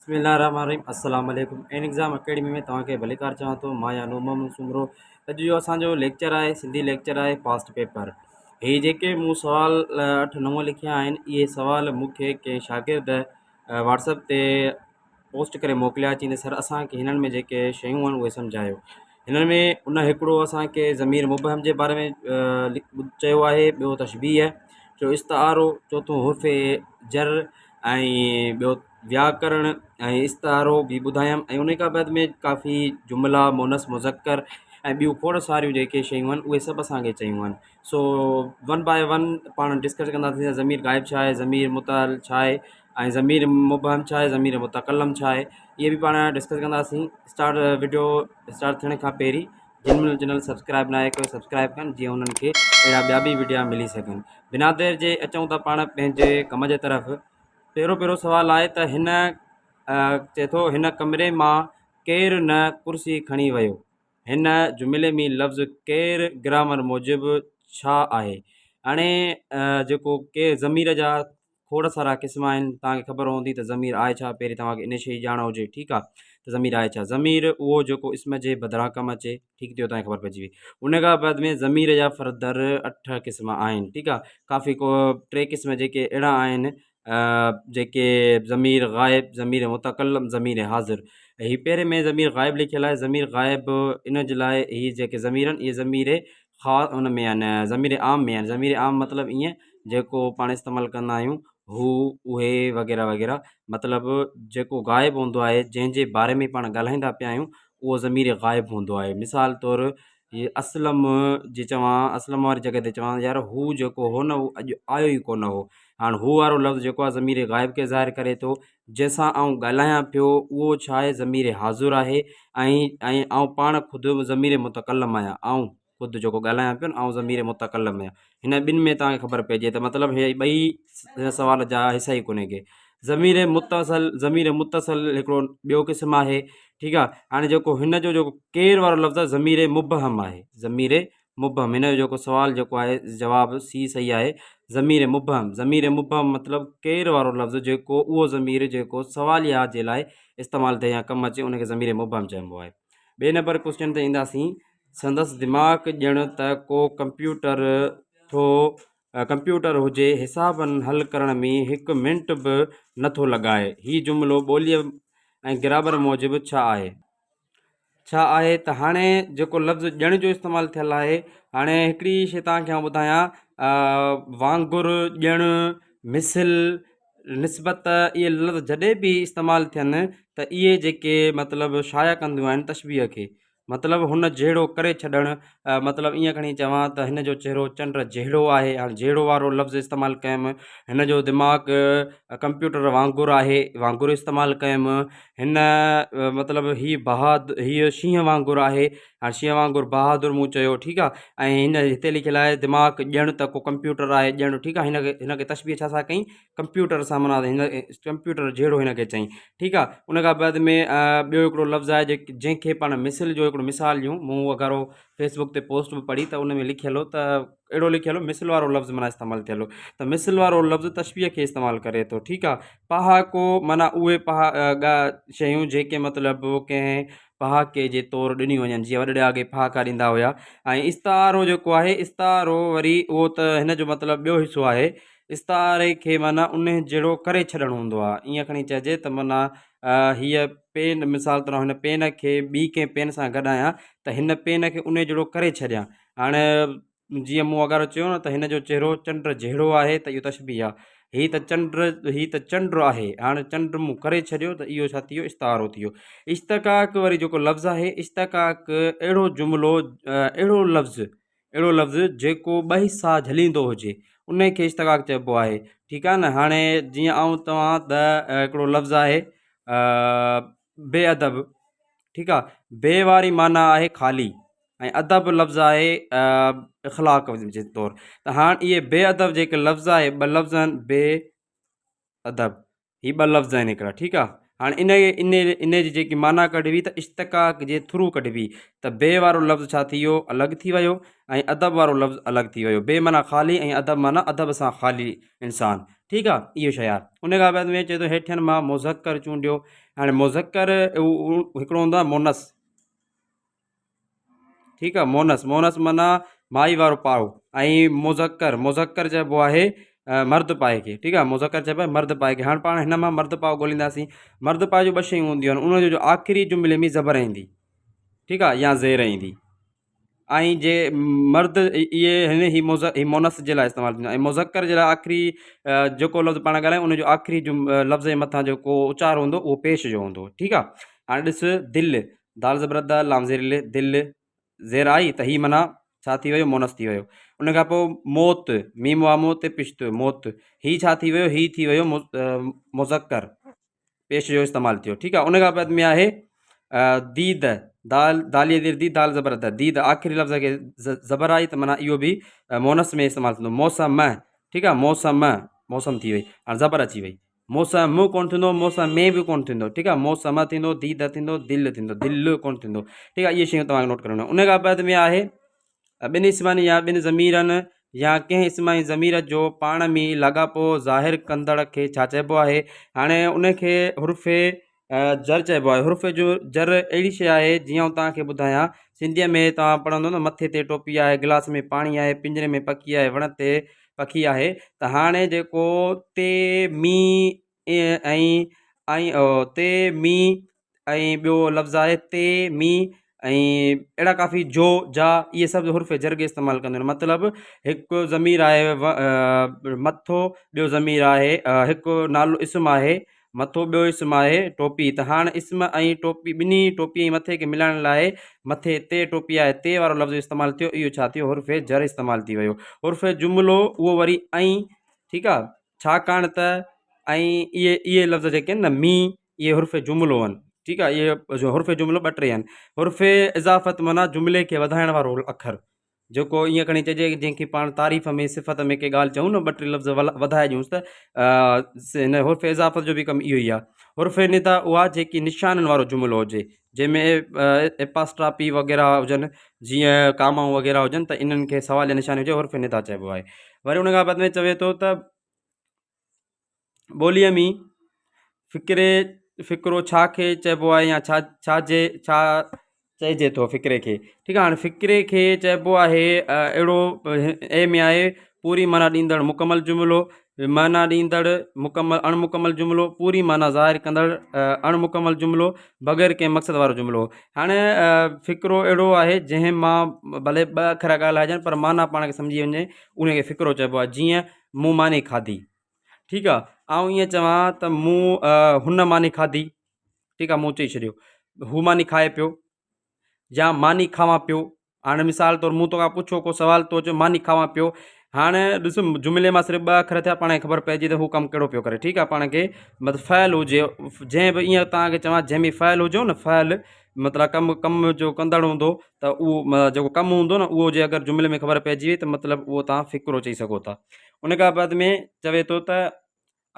بسم الله الرحمن الرحيم السلام عليڪم اين ايگزام اڪيڊمي ۾ توهان کي ڀليڪار چوان ٿو مان يا نور محمد سومرو اڄ جو اسان جو ليڪچر آهي سنڌي ليڪچر آهي پاسٽ پيپر هي جيڪي مون سوال اٺ نو لکيا آهن اهي سوال مون کي ڪنهن شاگرد واٽسپ تي پوسٽ ڪري موڪليا چيائين ته سر اسانکي هنن ۾ جيڪي شيون آهن اهي سمجهايو هنن ۾ ان هڪڙو اسانکي ضمير مبهم جي باري ۾ چيو آهي ٻيو تشبيهه ٽيون استعارو چوٿون حرف جر ۽ ٻيو وياڪرڻ ۽ استعارو به ٻڌايم ۽ ان کان بعد ۾ ڪافي جملا مونث مذڪر ۽ ٻيون کوڙ ساريون جيڪي شيون آهن اهي سڀ اسانکي چيون آهن سو ون باء ون پاڻ ڊسڪس ڪنداسين ضمير غائب ڇا آهي ضمير متعل ڇا آهي ۽ ضمير مبهم ڇا آهي ضمير متڪلم ڇا آهي اهي به پاڻ ڊسڪس ڪنداسين اسٽارٽ وڊيو اسٽارٽ ٿيڻ کان پهرين جن مهل چينل سبسڪرائب ناهي ڪيو سبسڪرائب ڪن جيئن انهن کي اهڙا ٻيا به وڊيا ملي سگهن بنا دير جي اچون ٿا پاڻ پنهنجي ڪم جي طرف پهريون پهريون سوال آهي ته هن چئي ٿو هن ڪمري مان ڪير نه ڪرسي کڻي ويو هن جملي ۾ لفظ ڪير گرامر موجب ڇا آهي هاڻي جيڪو ڪير ضمير جا کوڙ سارا قسم آهن توهان کي خبر هوندي ته ضمير آهي ڇا پهرين توهان کي ان شيء جي ڄاڻ هجي ٺيڪ آهي ته ضمير آهي ڇا ضمير اهو جيڪو اسم جي بدران ڪم اچي ٺيڪ ٿيو توهان کي خبر پئجي وئي ان کان بعد ۾ ضمير جا فردر اٺ قسم آهن ٺيڪ آهي ڪافي ڪو ٽي قسم جيڪي اهڙا آهن جيڪي ضمير غائب ضمير متڪلم ضمير حاضر هي پهرين ۾ ضمير غائب لکيل آهي ضمير غائب ان جي لاء هي جيڪي ضمير آهن اهي ضمير خاص ان ۾ آهن ضمير عام ۾ آهن ضمير عام مطلب ائين جيڪو پاڻ استعمال ڪندا آهيون هو اهي وغيره وغيره مطلب جيڪو غائب هوندو آهي جنهن جي باري ۾ پاڻ ڳالهائيندا پيا آهيون اهو ضمير غائب هوندو آهي مثال طور هي اسلم جي چوان اسلم واري جڳهه تي چوان يار هو جيڪو هو نه هو اڄ آيو ئي ڪونه هو هاڻ هو وارو لفظ جيڪو آهي ضمير غائب کي ظاهر ڪري ٿو جنهن سان آئون ڳالهايان پيو اهو ڇا آهي ضمير حاضر آهي ۽ ۽ آئون پاڻ خود ضمير متڪلم آهيان آئون خود جيڪو ڳالهايان پيو نه آئون ضمير متڪلم آهيان هن ٻن ۾ توهان کي خبر پئجي ته مطلب هي ٻئي هن سوال جا حصا ئي ڪونهي ڪي ضمير متصل ضمير متصل هڪڙو ٻيو قسم آهي ٺيڪ آهي هاڻي جيڪو هن جو جيڪو ڪير وارو لفظ آهي ضمير مبهم آهي ضمير مبهم هن جو جيڪو سوال جيڪو آهي جواب سي صحيح آهي ضمير مبهم ضمير مبهم مطلب ڪير وارو لفظ جيڪو اهو ضمير جيڪو سواليا جي لاء استعمال ٿئي يا ڪم اچي ان کي ضمير مبهم چئبو آهي ٻئي نمبر ڪوشچن تي اينداسين سندس دماغ ڄڻ ته ڪو ڪمپيوٽر ٿو ڪمپيوٽر هجي حسابن حل ڪرڻ ۾ هڪ منٽ به نٿو لڳائي هي جملو ٻوليء ۽ گرامر موجب ڇا آهي ڇا آهي ته هاڻي جيڪو لفظ ڄڻ جو استعمال ٿيل آهي هاڻي هڪڙي شي توهان کي آئون ٻڌايان وانگر ڄڻ مثل نسبت اهي لفظ جڏهن به استعمال ٿين ته اهي جيڪي مطلب شايع ڪنديون آهن تشبيهه کي مطلب هن جهڙو ڪري ڇڏڻ مطلب ائين کڻي چوان ته هن جو چهرو چنڊ جهڙو آهي هاڻي جهڙو وارو لفظ استعمال ڪيم هن جو دماغ ڪمپيوٽر وانگر آهي وانگر استعمال ڪيم هن مطلب هي بهاد هيء شينهن وانگر آهي هاڻي شينهن وانگر بهادر مون چيو ٺيڪ آهي ۽ هن هتي لکيل آهي دماغ ڄڻ ته ڪو ڪمپيوٽر آهي ڄڻ ٺيڪ آهي هن کي هن کي تشبيهه ڇا سان ڪئي ڪمپيوٽر سان معنيٰ هن ڪمپيوٽر جهڙو هن کي چئين ٺيڪ آهي ان کان بعد ۾ ٻيو هڪڙو لفظ آهي جنهن کي پاڻ مثل جو هڪڙو مثال ڏيون مون اگهارو فيسبوڪ تي پوسٽ به پڙهي ته ان ۾ لکيل هو ته اهڙو لکيل هو مثل وارو لفظ معنيٰ استعمال ٿيل هو ته مثل وارو لفظ تشبيهه کي استعمال ڪري ٿو ٺيڪ آهي پهاڪو معنيٰ اهي پها شيون جيڪي مطلب ڪنهن پهاڪي جي طور ڏنيون وڃن جيئن وڏڙا اڳي پهاڪا ڏيندا هيا ۽ استعارو جيڪو آهي استعارو وري اهو ته هن جو مطلب ٻيو حصو آهي استعاري کي معنيٰ ان جهڙو ڪري ڇڏڻ هوندو آهي ائين کڻي چئجي ته معنيٰ هيء پين مثال طور هن پين کي ٻي ڪنهن پين سان گڏايان ته هن پين کي ان جهڙو ڪري ڇڏيان هاڻي جيئن مون اڳارو چيو نه ته هن جو چهرو چنڊ جهڙو آهي ته اهو تشبيهه آهي هي ته چنڊ هي ته چنڊ آهي هاڻي چنڊ مون ڪري ڇڏيو ته اهو ڇا ٿي ويو استعارو ٿي ويو اشتقاق وري جيڪو لفظ آهي اشتقاق اهڙو جملو اهڙو لفظ اهڙو لفظ جيڪو ٻه حصا جهليندو هجي ان کي اشتقاق چئبو آهي ٺيڪ آهي نه هاڻي جيئن آئون توهان ته هڪڙو لفظ آهي بي ادب ٺيڪ آهي بي واري معنيٰ آهي خالي ۽ ادب لفظ آهي اخلاق جي طور ته هاڻ اهي بي ادب جيڪي لفظ آهي ٻه لفظ آهن بي ادب هي ٻه لفظ آهن هڪڙا ٺيڪ آهي هاڻ ان ان ان جي جيڪي معنيٰ ڪڍبي ته اشتقاق جي ٿرو ڪڍبي ته بي وارو لفظ ڇا ٿي ويو الڳ ٿي ويو ۽ ادب وارو لفظ الڳ ٿي ويو بي معنيٰ خالي ۽ ادب معنيٰ ادب سان خالي انسان. ٺيڪ آ اهو شيء آ ان کان بعد ۾ چئي ٿو هيٺين مان مذڪر چونڊيو هاڻي مذڪر هڪڙو هوندو آ مونس ٺيڪ آ مونس مونس معنيٰ مائي وارو پائو ۽ مذڪر مذڪر چئبو آهي مرد پائي کي ٺيڪ آ مذڪر چئبو آهي مرد پائي کي هاڻي پاڻ هن مان مرد پائو ڳولينداسين مرد پائي جون ٻه شيون هونديون آهن ان جو آخري جملي ۾ زبر ايندي ٺيڪ آ يا زير ايندي ۽ جي مرد اهي هن هي مذ هي مونث جي لاء استعمال ٿيندو ۽ مذڪر جي لاء آخري جيڪو لفظ پاڻ ڳالهايون ان جو آخري لفظ جي مٿان جيڪو اچار هوندو اهو پيش جو هوندو ٺيڪ آ هاڻي ڏس دل دال زبر د لام زير ل دل زير آئي ته هي معنيٰ ڇا ٿي ويو مونث ٿي ويو ان کان پوء موت ميم وا مو تي پشت موت هي ڇا ٿي ويو هي ٿي ويو مذڪر پيش جو استعمال ٿيو ٺيڪ آهي ان کان بعد ۾ آهي ديد دال دالي زير the دال زبر د ديد آخري لفظ کي زبر آئي ته معنيٰ اهو به مونس ۾ استعمال ٿيندو موسم ٺيڪ آهي موسم موسم ٿي وئي هاڻي زبر اچي وئي موسم ڪون ٿيندو موسم ۾ به ڪون ٿيندو ٺيڪ آهي موسم ٿيندو ديد ٿيندو دل ٿيندو دل ڪون ٿيندو ٺيڪ آهي اهي شيون توهان کي نوٽ ڪرڻيون ان کان بعد ۾ آهي ٻن اسمن يا ٻن ضميرن يا ڪنهن اسم ۽ ضمير جو پاڻ ۾ لاڳاپو ظاهر ڪندڙ کي ڇا چئبو آهي؟ هاڻي ان کي حرف جر چئبو آهي. حرف جو جر اهڙي شيء آهي جيئن آئون توهان کي ٻڌايان سنڌيء ۾ توهان پڙهندو نه مٿي تي ٽوپي آهي، گلاس ۾ پاڻي آهي، پڃري ۾ پکي آهي، وڻ تي پکي آهي ته هاڻي جيڪو تي، مي، ۽ ۽ تي، مي ۽ ٻيو لفظ آهي تي، مي ۽ اهڙا ڪافي جو، جا اهي سڀ حرف جر کي استعمال ڪندا آهن مطلب هڪ ضمير آهي مٿو ٻيو ضمير آهي هڪ نالو اسم آهي مٿو ٻيو اسم آهي ٽوپي ته هاڻ اسم ۽ ٽوپي ٻنهي ٽوپي ۽ مٿي کي ملائڻ لاء مٿي تي ٽوپي آهي تي وارو لفظ استعمال ٿيو اهو ڇا ٿيو حرف جر استعمال ٿي ويو حرف جملو اهو وري ۽ ٺيڪ آهي ڇاڪاڻ ته ۽ اهي اهي لفظ جيڪي آهن نه مي اهي حرف جملو آهن ٺيڪ آهي اهي حرف جملو ٻه ٽي آهن حرف اضافت معنيٰ جملي کي وڌائڻ وارو اکر جيڪو ائين کڻي چئجي جنهن کي پاڻ تعريف ۾ صفت ۾ ڪي ڳالهه چئون نه ٻه ٽي لفظ وڌائي ڏيونس ته هن حرف اضافت جو به ڪم اهو ئي آهي حرف ندا اها جيڪي نشانن وارو جملو هجي جنهن ۾ ايپاسٽراپي وغيره هجن جيئن ڪامائون وغيره هجن ته انهن کي سواليه نشاني هجي حرف ندا چئبو آهي وري ان کان بعد ۾ چوي ٿو ته ٻوليء ۾ فڪري فڪرو ڇا کي چئبو آهي يا ڇا ڇا جي ڇا چئجي ٿو فڪري کي ٺيڪ آهي هاڻي فڪري کي چئبو آهي اهڙو اي ۾ آهي پوري معنيٰ ڏيندڙ مڪمل جملو معنيٰ ڏيندڙ مڪمل اڻ مڪمل جملو پوري معنيٰ ظاهر ڪندڙ اڻ مڪمل جملو بغير ڪنهن مقصد وارو جملو هاڻي فقرو اهڙو آهي جنهن مان ڀلي ٻه اکر ڳالهائجن پر معنيٰ پاڻ کي سمجهي وڃي ان کي فقرو چئبو آهي جيئن مون ماني کاڌي ٺيڪ آهي آئون ائين چوان ته مون هن ماني کاڌي ٺيڪ آهي مون چئي ڇڏيو هو ماني کائي پيو يا ماني کاوان پيو هاڻي مثال طور مون توکان پڇيو ڪو سوال تو چيو ماني کاوان پيو هاڻي ڏس جملي مان صرف ٻه اکر ٿيا پاڻ کي خبر پئجي ته هو ڪم ڪهڙو پيو ڪري ٺيڪ آهي پاڻ کي مطلب فعل هجي جنهن به ائين توهان کي چوان جنهن ۾ فعل هجيو نه فعل مطلب ڪم ڪم جو ڪندڙ هوندو ته اهو جيڪو ڪم هوندو نه اهو جي اگر جملي ۾ خبر پئجي وئي ته مطلب اهو توهان فقرو چئي سگهو ٿا ان کان بعد ۾ چوي ٿو ته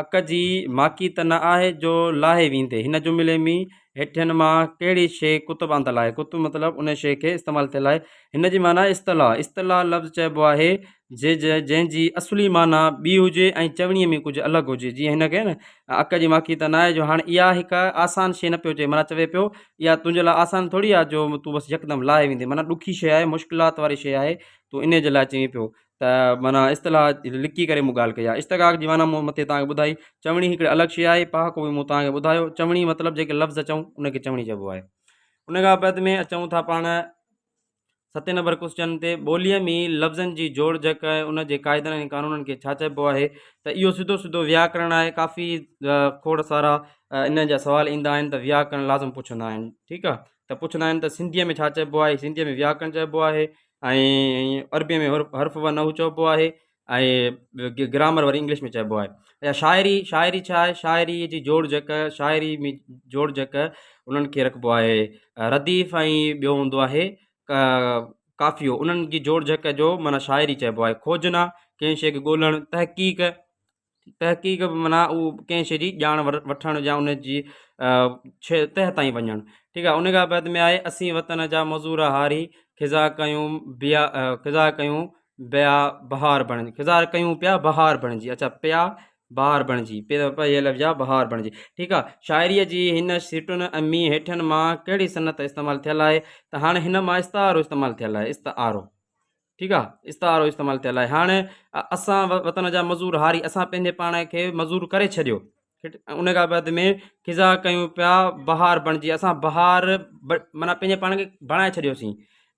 اڪ جي ماکي ته نه آهي جو لاهي ويندي. هن جملي ۾ هيٺين مان ڪهڙي شيء ڪتب آندل آهي؟ ڪتب مطلب ان شيء کي استعمال ٿيل آهي. هن جي معنيٰ اصطلاح. اصطلاح لفظ چئبو آهي جنهن جي اصلي معنيٰ ٻي هجي ۽ چوڻيء ۾ ڪجهه الڳ هجي. جيئن هن کي نه اڪ جي ماکي ته نه آهي جو هاڻ اها هڪ آسان شيء نه پيو چئي معنيٰ چوي پيو اها تنهنجي لاء آسان ٿوري آهي جو تون بس يڪدم لاهي ويندين معنيٰ ڏکي شيء آهي مشڪلات واري شيء آهي تون انهيء جي لاء چوين پيو. ته معنيٰ اصطلاح لڪي ڪري مون ڳالهه ڪئي آهي. اشتقاق جي معنيٰ مون مٿي توهان کي ٻڌائي. چوڻي هڪڙي الڳ شيء آهي. پهاڪو به مون توهان کي ٻڌايو. چوڻي مطلب جيڪي لفظ چئون ان کي چوڻي چئبو آهي. ان کان بعد ۾ اچون ٿا پاڻ ستين نمبر ڪوسچن تي ٻوليء ۾ لفظن جي جوڙجڪ ۽ ان جي قاعدن ۽ قانونن کي ڇا چئبو آهي ته اهو سڌو سڌو وياڪرڻ آهي ڪافي کوڙ سارا ان جا سوال ايندا آهن ته وياڪرڻ لازم پڇندا آهن ٺيڪ آهي ته پڇندا آهن ته سنڌيء ۾ ڇا چئبو آهي سنڌيء ۾ وياڪرڻ چئبو آهي ۽ عربيء ۾ حرف و نحو چئبو آهي ۽ گرامر وري انگلش ۾ چئبو آهي يا شاعري شاعري ڇا آهي شاعري جي جوڙجڪ شاعري ۾ جوڙجڪ انهن کي رکبو آهي رديف ۽ ٻيو هوندو آهي قافيو انهن جي جوڙجڪ جو معنيٰ شاعري چئبو آهي کوجنا ڪنهن شيء کي ڳولڻ تحقيق تحقيق به معنيٰ اهو ڪنهن شيء جي ڄاڻ وٺڻ يا ان جي تهه تائين وڃڻ ٺيڪ آهي ان کان بعد ۾ آهي اسين وطن جا مزور هاري خزا ڪيون بيا خزا ڪيون بيا بهار بڻجي خزا ڪيون پيا بهار بڻجي اڇا پيا بهار بڻجي پي لفظ آ بهار بڻجي. ٺيڪ آ شاعريء جي هن سٽن ۽ مينهن هيٺين مان ڪهڙي صنعت استعمال ٿيل آهي ته هاڻي هن مان استعارو استعمال ٿيل آهي استعارو ٺيڪ آ استعارو استعمال ٿيل آهي هاڻي اسان وطن جا مزور هاري اسان پنهنجي پاڻ کي مزور ڪري ڇڏيو ان کان بعد ۾ خزا ڪيون پيا بهار بڻجي اسان بهار معنيٰ پنهنجي پاڻ کي بڻائي ڇڏيوسين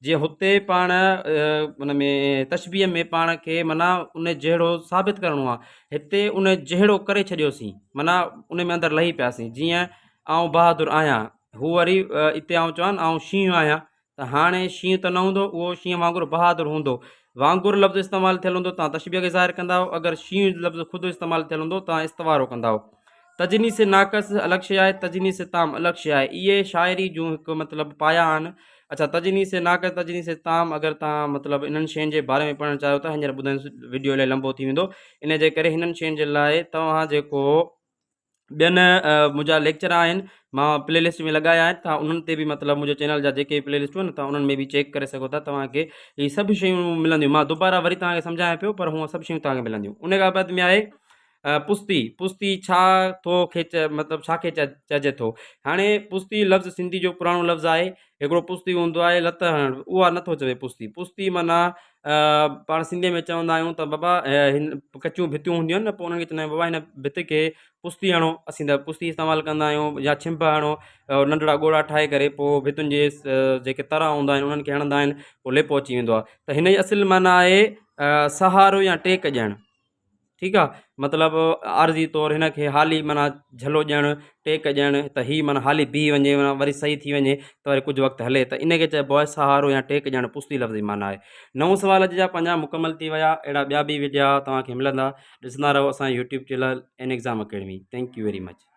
جيئن هتي پاڻ ان ۾ تشبيهه ۾ پاڻ کي معنيٰ ان جهڙو ثابت ڪرڻو آهي هتي ان جهڙو ڪري ڇڏيوسين معنيٰ ان ۾ اندر لهي پياسين جيئن آئون بهادر آهيان هو وري اتي آئون چوان آئون شينهن آهيان ته هاڻي شينهن ته نه هوندو اهو شينهن وانگر بهادر هوندو وانگر لفظ استعمال ٿيل هوندو تان تشبيهه کي ظاهر ڪندا آهيو اگر شينهن لفظ خود استعمال ٿيل هوندو تان استوارو ڪندا آهيو تجنيس ناقص الڳ شيء آهي تجنيس تام الڳ شيء آهي اهي شاعري جون هڪ مطلب پايا آهن اڇا تجنيس ناقص تجنيس تام اگر تان مطلب انهن شين جي باري ۾ پڙهڻ چاهيو ته هينئر ٻڌائيندس وڊيو الائي لمبو ٿي ويندو ان جي ڪري هنن شين جي لاء توهان جيڪو ٻين منهنجا ليڪچر آهن مان پلي لسٽ ۾ لڳايا آهن تان انهن تي به مطلب منهنجي چينل جا جيڪي پلي لسٽون آهن تان انهن ۾ به چيڪ ڪري سگهو ٿا توهان کي هي سڀ شيون ملنديون مان دوباره وري توهان کي سمجهايان پيو پر هونء سڀ شيون توهان کي ملنديون ان کان بعد ۾ آهي پستي پستي ڇا ٿو کي مطلب ڇا کي چئجي ٿو هاڻي پستي لفظ سنڌي جو پراڻو لفظ آهي هڪڙو پستي هوندو آهي لت هڻڻ اها نٿو چوي پستي پستي معنيٰ پاڻ سنڌي ۾ چوندا آهيون ته بابا هن ڪچيون ڀتيون هونديون آهن نه پوء انهن کي چوندا آهيون بابا هن ڀت کي پستي هڻو اسين ته پستي استعمال ڪندا آهيون يا ڇنڀ هڻو ننڍڙا ڳوڙها ٺاهي ڪري پوء ڀتين جي جيڪي ترا هوندا آهن انهن کي هڻندا آهن پوء ليپو اچي ويندو آهي ته هن جي اصل معنيٰ آهي سهارو يا ٽيڪ ڏيڻ ٺيڪ آ مطلب عارضي طور هن کي حالي معنيٰ جهلو ڏيڻ ٽيڪ ڏيڻ ته هي معنيٰ حالي بيهي وڃي معنيٰ وري صحيح ٿي وڃي ته وري ڪجهه وقت هلي ته ان کي چئبو آهي سهارو يا ٽيڪ ڏيڻ پستي لفظ جي معنيٰ آهي نئون سوال اڄ جا پنهنجا مڪمل ٿي ويا اهڙا ٻيا به وڊيا توهان کي ملندا ڏسندا رهو اسان YouTube channel N exam academy thank you very much.